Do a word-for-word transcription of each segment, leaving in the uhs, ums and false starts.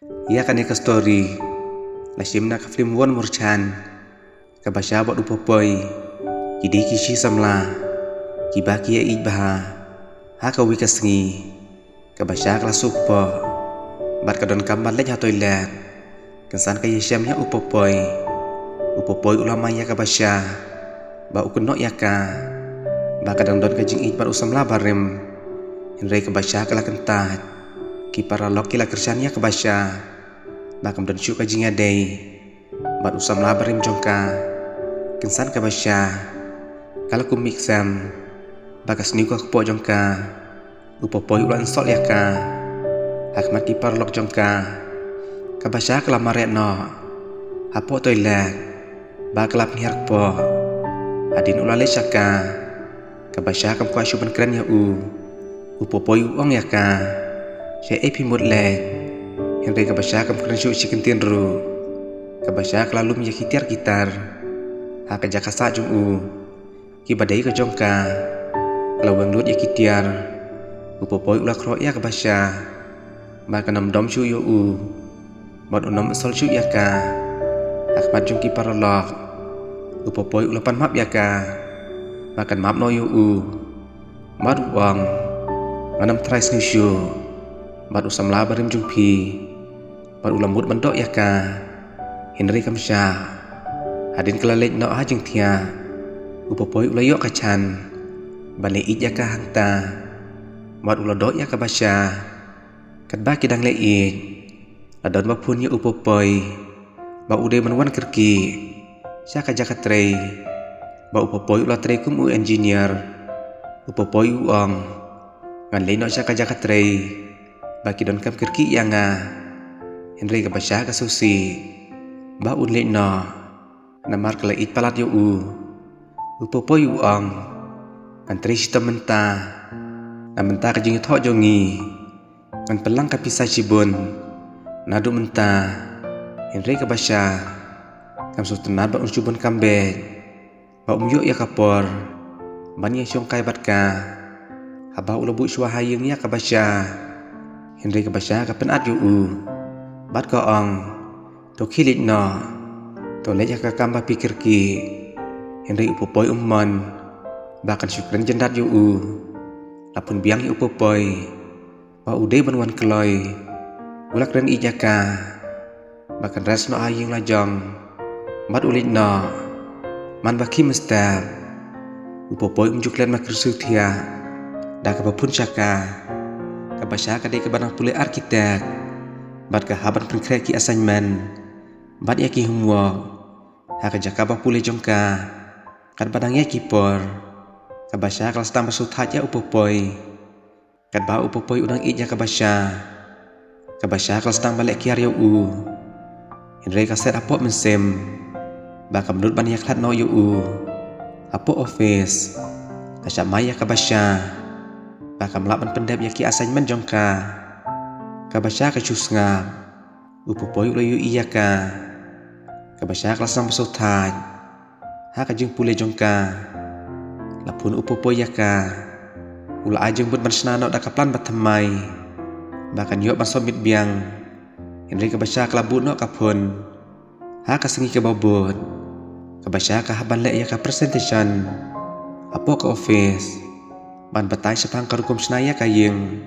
Ïa kane ka story la shim na ka film One More Chance. Ka Basha bad u Popoi ki dei ki shi samla kiba ki ïa ïeit bha. Ha kawei ka sngi ka Basha ka la suk poh bad ka donkam ban leit ha toilet. Kynsan ka ïashem ïa u Popoi. U Popoi u la mai ïa ka Basha ba u kynnoh ïa ka ba ka dang don ka jingïeit bad u samla barim. Hynrei ka Basha ka la kyntait. Ki paralok ki la kyrshan ïa ka Basha ba kam don shuh ka jingïadei bad u samla barim jong ka. Kynsan ka Basha ka la kum mih sem ba ka sniew ka kpoh jong ka. U Popoi u la insult ïa ka ha khmat ki paralok jong ka. Ka Basha ka la mareh noh hapoh toilet ba ka la pynhiar kpoh. Hadien u la leit sha ka, ka Basha kam kwah shuh ban kren ïa u. U Popoi u ong ïa ka, shaei phi mut leh? Hynrei ka Basha kam kren shuh shi kyntien ruh. Ka Basha ka la lum ïa ki tiar ki tar ha ka jaka sah jong u. Kiba dei ka jong ka ka la weng lut ïa ki tiar. U Popoi u la khroh ïa ka Basha ba kan ym dom shuh ïa u bad un ym insult shuh ïa ka ha khmat jong ki paralok. U Popoi u la pan map ïa ka ba kan map noh ïa u bad u ong, ngan ym trai sniew shuh bad u samla barim jong phi. Bad u la mut ban doh ïa ka, hynrei kam shah. Hadien ka la leit noh ha jingthiah, u Popoi u la ïoh ka chance ban leh ïeit ïa ka hangta. Bad u la doh ïa ka Basha. Katba ki dang leh ïeit, la don ba phone ïa u Popoi ba u dei ban wan kyrkieh sha ka jaka trei ba u Popoi u la trei kum u engineer. U Popoi u ong, ngan leit noh sha ka jaka trei ba ki donkam kyrkieh ïa nga. Hynrei ka Basha ka sngewsih ba un leit noh namar ka la ïeit palat ïa u. U Popoi u ong, ngan trei shitom mynta. Na mynta ka jingïathoh jong ngi ngan pynlang ka pisa shibun naduh mynta. Hynrei ka Basha kam sngewtynnat ba un shu bun kam beit. Ba um ïoh ïa ka por ban ïa shongkai bad ka. Haba u la buh shuwa ha ïing ïa ka Basha, hynrei ka Basha ka pynat ïa u bad ka ong, to khie leit noh, to leit ha ka kam ba phi kyrkieh. Hynrei u Popoi um mon ba kan shu kren jyndat ïa u. La phone biang ïa u Popoi ba u dei ban wan kloi. U la kren ïeit ïa ka ba kan rest noh ha ïing la jong bad u leit noh. Man ba khie mynstep, u Popoi um ju klet markylliang shuh thiah da kaba phone sha ka. Ka Basha ka dei kaba nang pule architect bad ka hap ban pynkhreh ki assignment bad ïa ki homework ha ka jaka ba pule jong ka. Katba dang ïaid ki por, ka Basha ka la sdang ban sngewthait ïa u Popoi. Katba u Popoi u dang ïeit ïa ka Basha, ka Basha ka la sdang ban leh kiar ïa u. Hynrei ka set hapoh mynsiem ba kam nud ban ïakhlad noh ïa u. Hapoh office, ka shah mai ïa ka Basha ba kam lah ban pyndep ïa ki assignment jong ka. Ka Basha ka shu sngap. U Popoi u la ïohi ïa ka. Ka Basha ka la sdang ban sngewthait ha ka jingpule jong ka. La phone u Popoi ïa ka. U la ai jingmut ban shna noh da ka plan ba thymmai ba kan ïoh ban submit biang. Hynrei ka Basha ka la buh noh ka phone. Ha ka sngi kaba bud, ka Basha ka hap ban leh ïa ka presentation hapoh ka office ban batai shaphang ka rukom shna ïa ka ïing.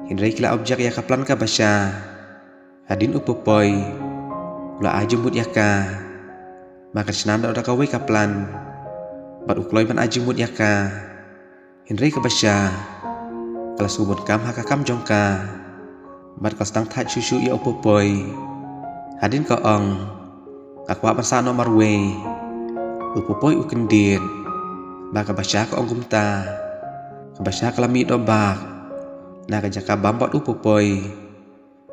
Hynrei ki la object ïa ka plan ka Basha. Hadien u Popoi u la ai jingmut ïa ka ba kan shna noh da kawei ka plan bad u kloi ban ai jingmut ïa ka. Hynrei ka Basha ka la sngewbun kam ha ka kam jong ka bad ka la sdang thait shuh shuh ïa u Popoi. Hadien ka ong, nga kwah ban sah noh marwei. U Popoi u kyndit ba ka Basha ka ong kumta. Ka Basha ka la mih noh bak na ka jaka bam bad u Popoi.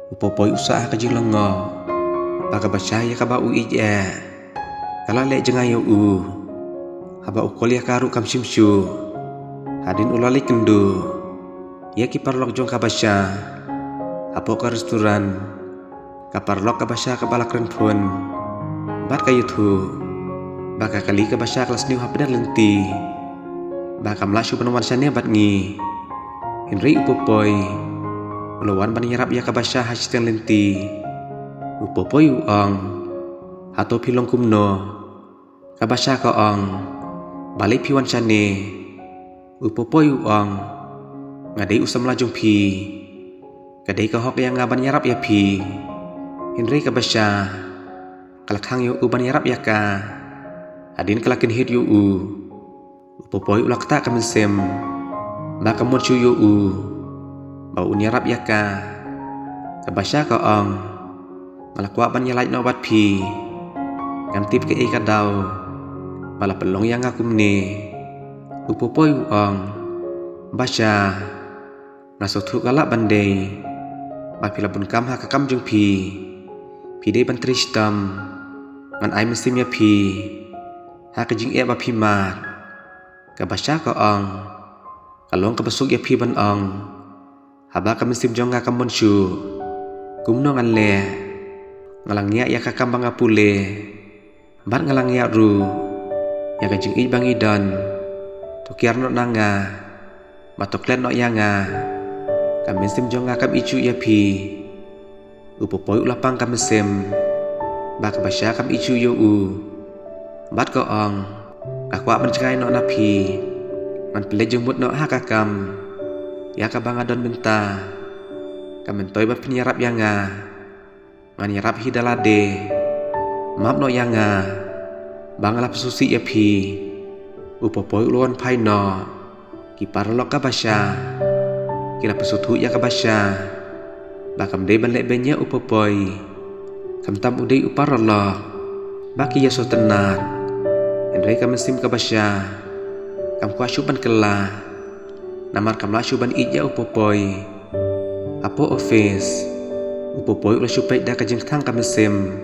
U Popoi u sah ha ka jinglyngngoh ba ka Basha ïa kaba u ïeit eh ka la leh jngai ïa u. Haba u call ïa ka ruh kam shim shuh. Hadien u la leit kynduh ïa ki paralok jong ka Basha hapoh ka restaurant. Ka paralok ka Basha kaba la kren phone bad ka ïathuh ba ka kali ka Basha ka la sniew hapdeng lynti ba kam lah shuh ban wan shane bad ngi. Hynrei u Popoi u la wan ban ïarap ïa ka Basha ha shiteng lynti. U Popoi u ong, hato phi long kumno? Ka Basha ka ong, balei phi wan shane? U Popoi u ong, nga dei u samla jong phi. Ka dei ka hok ïa nga ban ïarap ïa phi. Hynrei ka Basha ka la khang ïa u ban ïarap ïa ka. Hadien ka la kynhied ïa u, u Popoi u la ktah ka mynsiem ba kam mon shuh ïa u ba un ïarap ïa ka. Ka Basha ka ong, nga la kwah ban ïalait noh bad phi. Ngam tip kaei ka daw ba la pynlong ïa nga kumne. U Popoi u ong, Basha, nga sngewthuh ka lah ban dei ba phi la bun kam ha ka kam jong phi. Phi dei ban trei shitom. Ngan ai mynsiem ïa phi ha ka jingeh ba phi mad. Ka Basha ka ong, ka long kaba suk ïa phi ban ong, haba ka mynsiem jong nga kam mon shuh, kumno ngan leh? Nga la ngiah ïa ka kam ba nga pule. Bad nga la ngiah ruh ïa ka jingïeit ba ngi don. To kiar noh na nga, bad to klet noh ïa nga. Ka mynsiem jong nga kam ïeit shuh ïa phi. U Popoi u la pang ka mynsiem ba ka Basha kam ïeit shuh ïa u. Bad ka ong, nga kwah ban jngai noh na phi. Ngan pynleit jingmut noh ha ka kam ïa kaba nga don mynta. Ka myntoi ba phin ïarap ïa nga, ngan ïarap hi da lade. Map noh ïa nga ba nga la pynsngewsih ïa phi. U Popoi u la wan phai noh. Ki paralok ka Basha ki la pynsngewthuh ïa ka Basha ba kam dei ban leh beiñ ïa u Popoi. Khamtam u dei u paralok ba ki ïasngewtynnad. Hynrei ka mynsiem ka Basha kam kwah shuh ban kylla, namar kam lah shuh ban ïeit ïa u Popoi. Hapoh office, u Popoi u la shu peit da ka jingkthang ka mynsiem.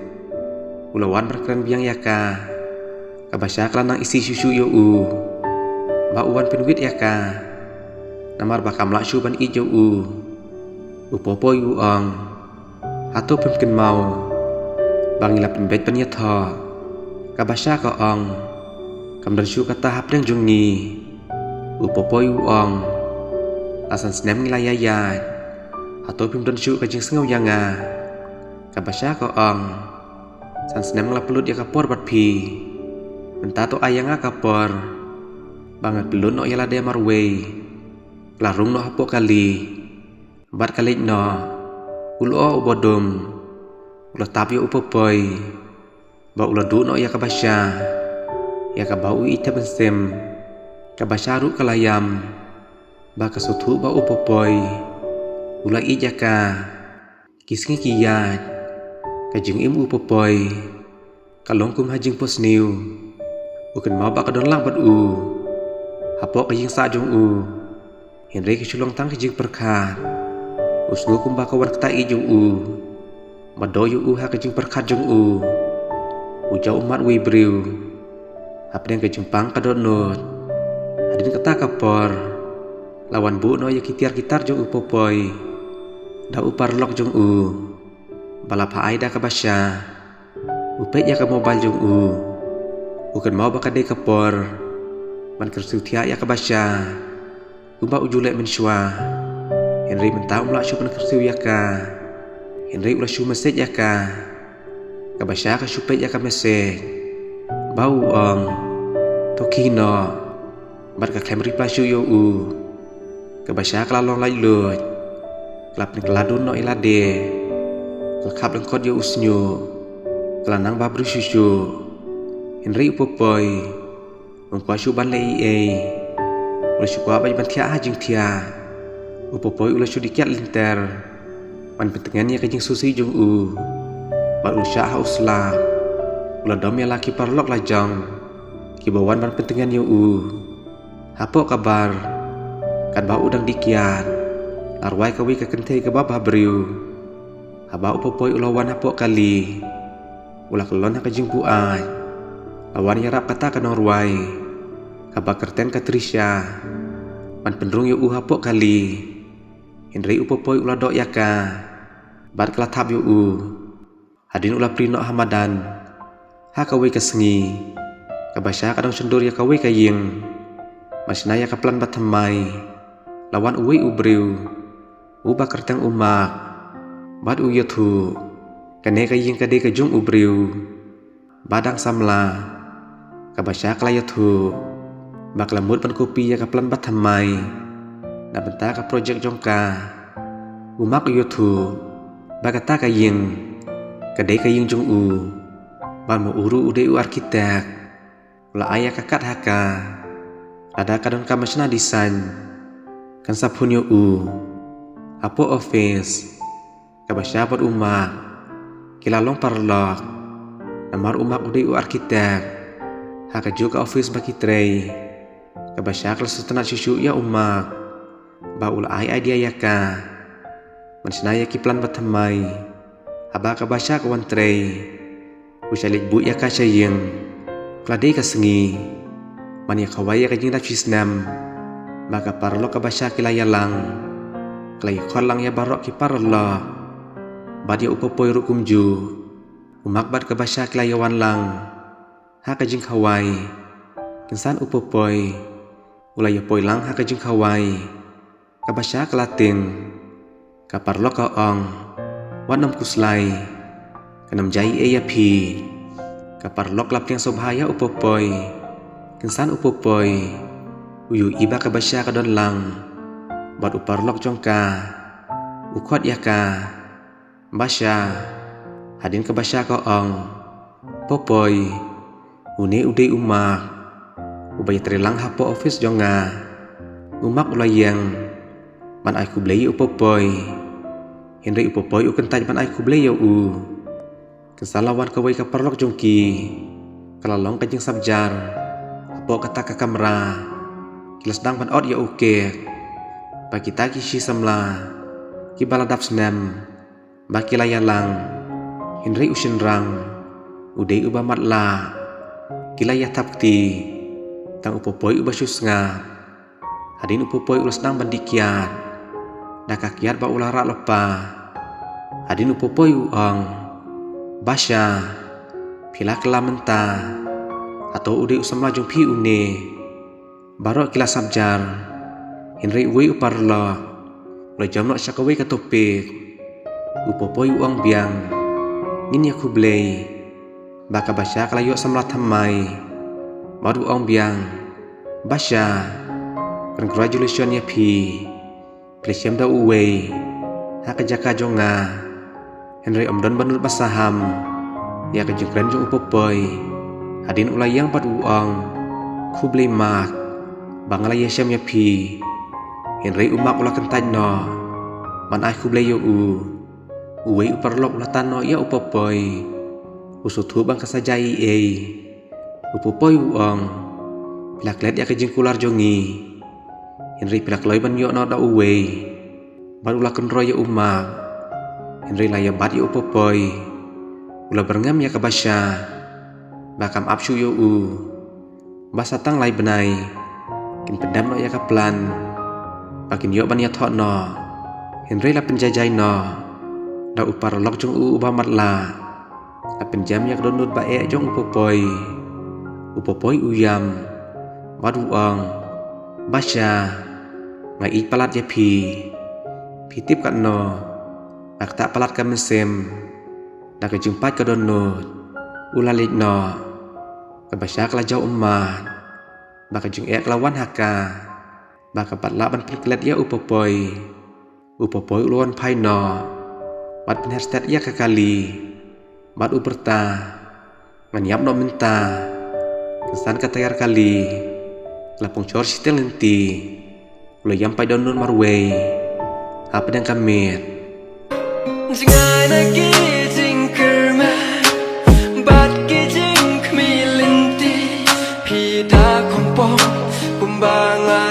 U la wan ban kren biang ïa ka. Ka Basha ka la nang isih shuh shuh ïa u ba u wan pynwit ïa ka, namar ba kam lah shuh ban ïeit ïa u. U Popoi u ong, hato phim kynmaw ba ngi la pynbeit ban ïathoh? Ka Basha ka ong, kam don shuh kata hapdeng jong ngi. U Popoi u ong, la san snem ngi la ïaïaid, hato phim don shuh ka jingsngew ïa nga? Ka Basha ka ong, san snem nga la pynlut ïa ka por bad phi. Mynta to ai ïa nga ka por ba ngan pynlut noh ïa lade marwei. La rung noh hapoh kali bad ka leit noh. U lyoh u ba dum u la tap ïa u Popoi ba u la duh noh ïa ka Basha, ïa kaba u ïeit thep mynsiem. Ka Basha ruh ka la ïam ba ka sngewthuh ba u Popoi u la ïeit ïa ka. Ki sngi ki ïaid, ka jingim u Popoi ka long kum ha jingphohsniew. U kynmaw ba ka don lang bad u hapoh ka ïing sah jong u. Hynrei ka shu long tang ka jingpyrkhat. U sngew kumba ka wan ktah ïeit jong u ba doh ïa u ha ka jingpyrkhat jong u. U jaw ummat uwei u briew hapdeng ka jingpang ka dohnud. Hadien kata ka por la wan buh noh ïa ki tiar ki tar jong u Popoi da u paralok jong u ba la phah ai da ka Basha. U peit ïa ka mobile jong u. U kynmaw ba ka dei ka por ban kyrsiew thiah ïa ka Basha kumba u ju leh mynshuwa. Hynrei mynta um lah shuh ban kyrsiew ïa ka. Hynrei u la shu message ïa ka. Ka Basha ka shu peit ïa ka message ba u ong, to khie noh. Bad ka khlem reply shuh ïa u. Ka Basha ka la long laitluid. Ka la pynkylla dun noh ïa lade. Ka la khap lyngkot ïa u shñiuh. Ka la nang ba briew shuh shuh. Hynrei u Popoi um kwah shuh ban leh ei ei. U la shu kwah beit ban thiah ha jingthiah. U Popoi u la shu dih kiad lynter ban pyntngen ïa ka jingsngewsih jong u. Bad u la shah ha u slap. U la dom ïa la ki paralok la jong kiba wan ban pyntngen ïa u. Hapoh ka bar, katba u dang dih kiad, la rwai kawei ka kynthei kaba bhabriew. Haba u Popoi u la wan hapoh kali, u la kyllon ha ka jingbuaid. La wan ïarap kata ka nongrwai kaba kyrteng ka Trisha ban pynrung ïa u hapoh kali. Hynrei u Popoi u la doh ïa ka bad ka la thap ïa u. Hadien u la plie noh ha madan ha kawei ka sngi, ka Basha ka dang shon dur ïa kawei ka ïing ban shna ïa ka plan ba thymmai. La wan uwei u briew uba kyrteng u Mark bad u ïathuh. Kane ka ïing ka dei ka jong u briew ba dang samla. Ka Basha ka la ïathuh ba ka la mut ban copy ïa ka plan ba thymmai na bynta ka project jong ka. U Mark u ïathuh ba kata ka ïing ka dei ka ïing jong u, bad ma u ruh u dei u architect. U la ai ïa ka kad ha ka. Lada ka don ka machine design, kan sa phone ïa u. Hapoh office, ka Basha bad u Mark ki la long paralok. Namar u Mark u dei u architect. Ha kajuh ka office ba ki trei, ka Basha ka la sngewtynnad shuh shuh ïa u Mark, ba u la ai idea ïa ka ban shna ïa ki plan ba thymmai. Haba ka Basha ka wan trei, u shah leit buh ïa ka sha ïing. Ka la dei ka sngi ban ïa khawai ïa ka jingdap shisnem ba ka paralok ka Basha ki la ïalang. Ka la ïa khot lang ïa baroh ki paralok bad ïa u Popoi ruh kumjuh. U Mark bad ka Basha ki la ïa wan lang ha ka jingkhawai. Kynsan u Popoi u la ïa poi lang ha ka jingkhawai. Ka Basha ka la tieng. Ka paralok ka ong, wat nym khuslai, kan nym jia ei ei ïa phi. Ka paralok ka la pdiang sngewbha ïa u Popoi. Kynsan u Popoi u ïohi ba ka Basha ka don lang bad u paralok jong ka. U khot ïa ka, Basha. Hadien ka Basha ka ong, Popoi, une u dei u Mark uba ïatrei lang hapoh office jong nga. U Mark u la ïeng ban ai khublei ïa u Popoi. Hynrei u Popoi u kyntait ban ai khublei ïa u. Kynsan la wan kawei ka paralok jong ki. Ka la long ka jingsapjar. Hapoh kata ka kamra, ki la sdang ban ot ïa u cake ba kita ki shi samla kiba la dap snem ba ki la ïalang. Hynrei u shynrang u dei uba matlah. Ki la ïa thap kti. Tang u Popoi uba shu sngap. Hadien u Popoi u la sdang ban dih kiad da ka kiad ba u la rah lypa. Hadien u Popoi u ong, Basha, phi la kylla mynta. Hato u dei u samla jong phi une? Baroh ki la sapjar. Hynrei uwei u paralok u la jam noh sha kawei ka topic. U Popoi u ong biang, ngin ïa khublei ba ka Basha ka la ïoh samla thymmai. Bad u ong biang, Basha, congratulations ïa phi. Phi la shem da uwei ha ka jaka jong nga. Hynrei ym don ba nud ba saham ïa ka jingkren jong u Popoi. Hadien u la ïeng bad u ong, khublei Mark ba nga la ïa shem ïa phi. Hynrei u Mark u la kyntait noh ban ai khublei ïa u. Uwei u paralok u la tan noh ïa u Popoi. U sngewthuh ba ka sa jia ei ei. U Popoi u ong, phi la klet ïa ka jingkular jong ngi. Hynrei phi la kloi ban ïoh noh da uwei. Bad u la kynroh ïa u Mark. Hynrei la ïa bat ïa u Popoi. U la byrngem ïa ka Basha ba kam ap shuh ïa u. Ba sa tang lai bnai kin pyndep noh ïa ka plan ba kin ïoh ban ïathoh noh. Hynrei la pynjaijai noh da u paralok jong u uba matlah. La pynjem ïa ka dohnud ba eh jong u Popoi. U Popoi u ïam bad u ong, Basha, nga ïeit palat ïa phi. Phi tip katno nga ktah palat ka mynsiem da ka jingpait ka dohnud. U la leit noh. Ka Basha ka la jaw ummat ba ka jingeh ka la wan ha ka. Ba ka pat lah ban pynklet ïa u Popoi. U Popoi u la wan phai noh bad pynher stet ïa ka kali. Bad u pyrta, ngan ïap noh mynta. Kynsan ka tyre kali ka la pungshor shiteng lynti. U la ïam paidbah marwei hapdeng ka miet. Jngai na ki jingkyrmen bad ki jingkhmih lynti, phi da khongpong kumba nga